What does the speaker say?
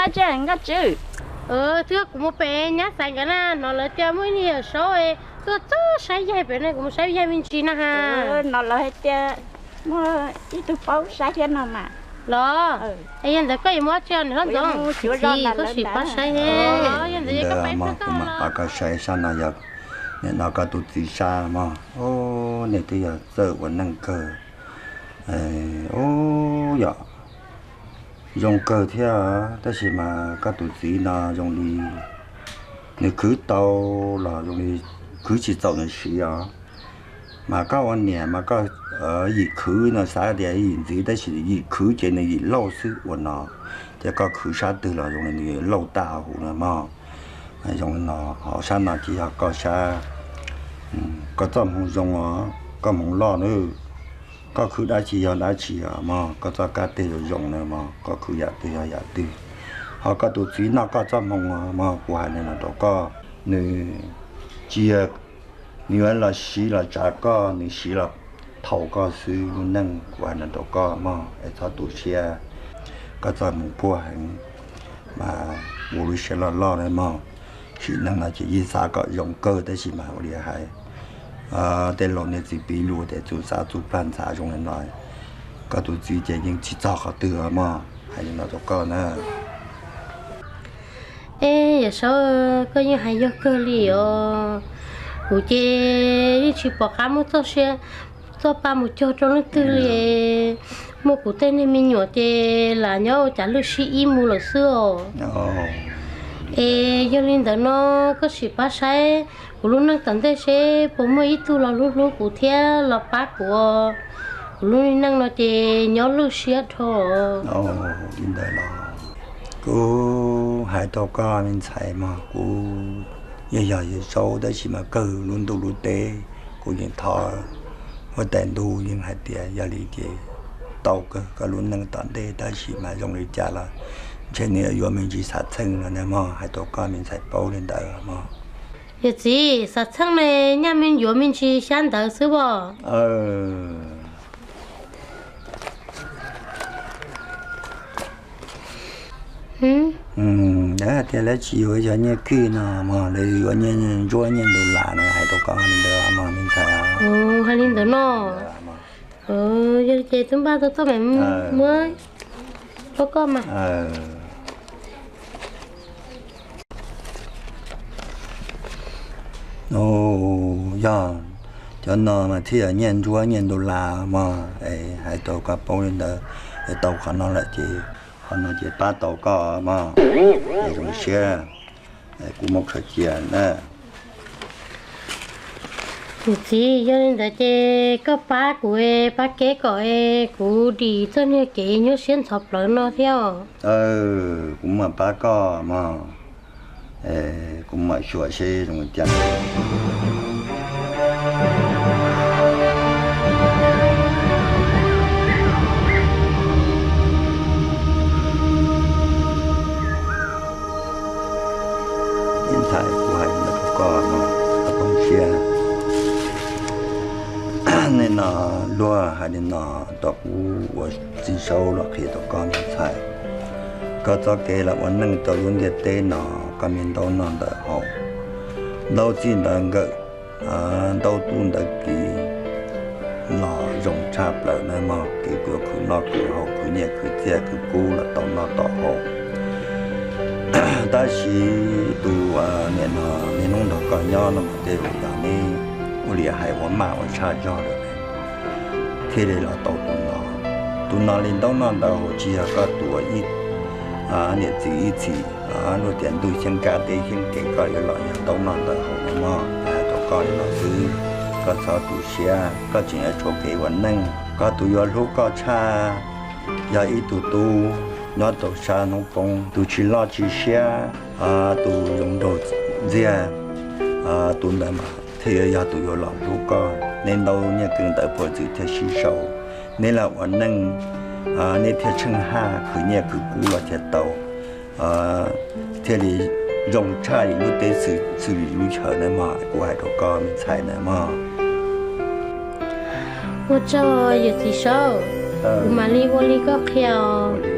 Nkauj Tswb, twb kuv mus pem nyab xaiv nkawd na, hnov lawv tias muaj ib niag Yawm Saub tuaj txog saib yaig pem ne, kuv mus saib yaig me ntsis na ha. No lawv hais tias muaj ib tug paub saib thiab no mas. Los, yog ntawd koj yuav mus dab tsi os niam hlob Ntxoov? Txiv, koj sim pab saib. Yog ntawd kuv mam pab koj saib sab no, yog nim no koj tus txiv sab mog. Nws twb yog txawj ua neej kawg. Ub, yog zoo kawg thiab, tab sis mas koj tus txiv no zoo li nws khwv tau los zoo li khwv tsis txaus nws siv os. Mas koj ua niam mas koj yim khwv no xav tias yim ntxiv, tab sis yim khwv ces nws yim lauj xwb ua no. Ces koj khwv sab twg los zoo li nws lauj tag huv no mog. Zoo li no, ho sab no ces yog koj sab, koj txoj hmoov zoo os, koj hmoov loj nawb. Koj khwv dab tsi yog dab tsi os mog, koj txoj kab teg zoo zoo na mog, koj khwv yam twg yog yam twg. Ho koj tus txiv noj koj txoj hmoo mog, kuv hais li no rau koj, nws tsis yog nws yuav los siv los tsav koj, nws siv los thaum koj xwb lub neej, kuv hais no rau koj mog, es txhob tu siab. Koj txoj hmoo puag heev, mas ua lub siab loj loj na mog. Sim neej no ces yeej xav kom zoo kawg tab sis mas ua li hais tej laus niag txiv piv lus tias txuj xav txuj plag ntxhav zoo li no. Koj tus txiv ces yeej tsis txog qhov twg mog, hais li no rau koj na. Es Yawm Saub, koj yeej hais yog kawg li os. Kuv ces yeej tsis pom qab muab txoj sia, txoj pa mus cog rau leej twg li. Muaj kuv tej niag me nyuam ces lam nyob ua cas lwj sib ib mus lawm xwb os. Es yog li ntawd no, koj sim pab saib kuv lub neej tom ntej seb puas muaj ib tug los hlub hlub kuv thiab los pab kuv. Kuv lub neej no ces nyob lwj siab dhau. Li ntawd los kuv hais rau koj me ntxhais mog, kuv yeej yog Yawm Saub tab sis mas kawg lub ntuj lub teb, kuv yeej thov huab tais ntuj yeej hais tias yog li ces tau kawg koj lub neej tom ntej tab sis mas zoo li cas los ntshe nws yuav me ntsis xav txheej no na mog, hais rau koj me ntxhais paub li ntawd mog. Yawm txiv, xav txheej ne, nyaj me yuav me ntsis xyab ntawv xwb os. Lawv hais tias lawv tsis yuav yog nyiaj kwj no mog, lawv yuav nyiaj ntsuab nyiaj dollar no, hais rau koj li ntawd mog me ntxhais. Hais li ntawd no. Yog li ces twb npaj tau txoj mam muab rau koj mas. Yog cov no mas thiaj yog nyiaj ntsuab nyiaj dollar mog, hais rau koj paub li ntawd. Es tau qhov no lawm ces qhov no ces pab tau koj mog, zoo siab. Kuv muab khaws cia na. Yawm txiv, yog li ntawd ces koj pab kuv, pab kev kom kuv dim txoj niag kev nyuaj siab ntxhov plawv no thiab os. Kuv mam pab koj mog. Kuv mam xyuas seb zoo li cas. Ntxhais, kuv hais li no rau koj no, koj poob siab. Nej no luag hais li no rau kuv ua txiv saub los qhia rau koj me ntxhais. Koj txoj kev los ua neej rau lub ntiaj teb no, koj me ntaub noj ntawv haus, ntaub txij ntawv nkawm, ntaub tub ntawv kiv los zoo tshaj plaws na mog. Kev koj khwv noj khwv haus, khwv nyiaj khwv txiaj khwv kub los tau noj tau haus. Tab sis tus niam no, niaj hnub nrog koj nyob no mas tej zaum neb ua li hais ua maj ua tshaj zog lawm thiaj li los tau tus no. Tus no li ntaub noj ntawv haus tsis yog koj tus ib niam txiv ib txhis, luag tias ntuj xyeeb kab teb xyeeb kev, koj yuav los yog ntaub noj ntawv haus no mog. Hais rau koj li no xwb, koj txhob tu siab, koj tseem yuav tshuav kev ua neej. Koj tus yuav hlub koj tshaj yog ib tug tub nyob rau sab hnub poob, tus tsis loj tsis siab, tus zoo nraug ntxiag, tus ntawd mas thiaj yuav yog tus yuav los hlub koj. Neb ntaub nyiaj kwv ntawv puag txwm thiaj sib sau, neb los ua neej, neb thiaj tsheej haj, khwv nyiaj khwv kub los thiaj tau, thiaj li zoo tshaj li lub teb xws li lub chaw na mog. Kuv hais rau koj me ntxhais na mog. Ua tsaug yawm txiv saub, kuv mam li ua li koj qhia os.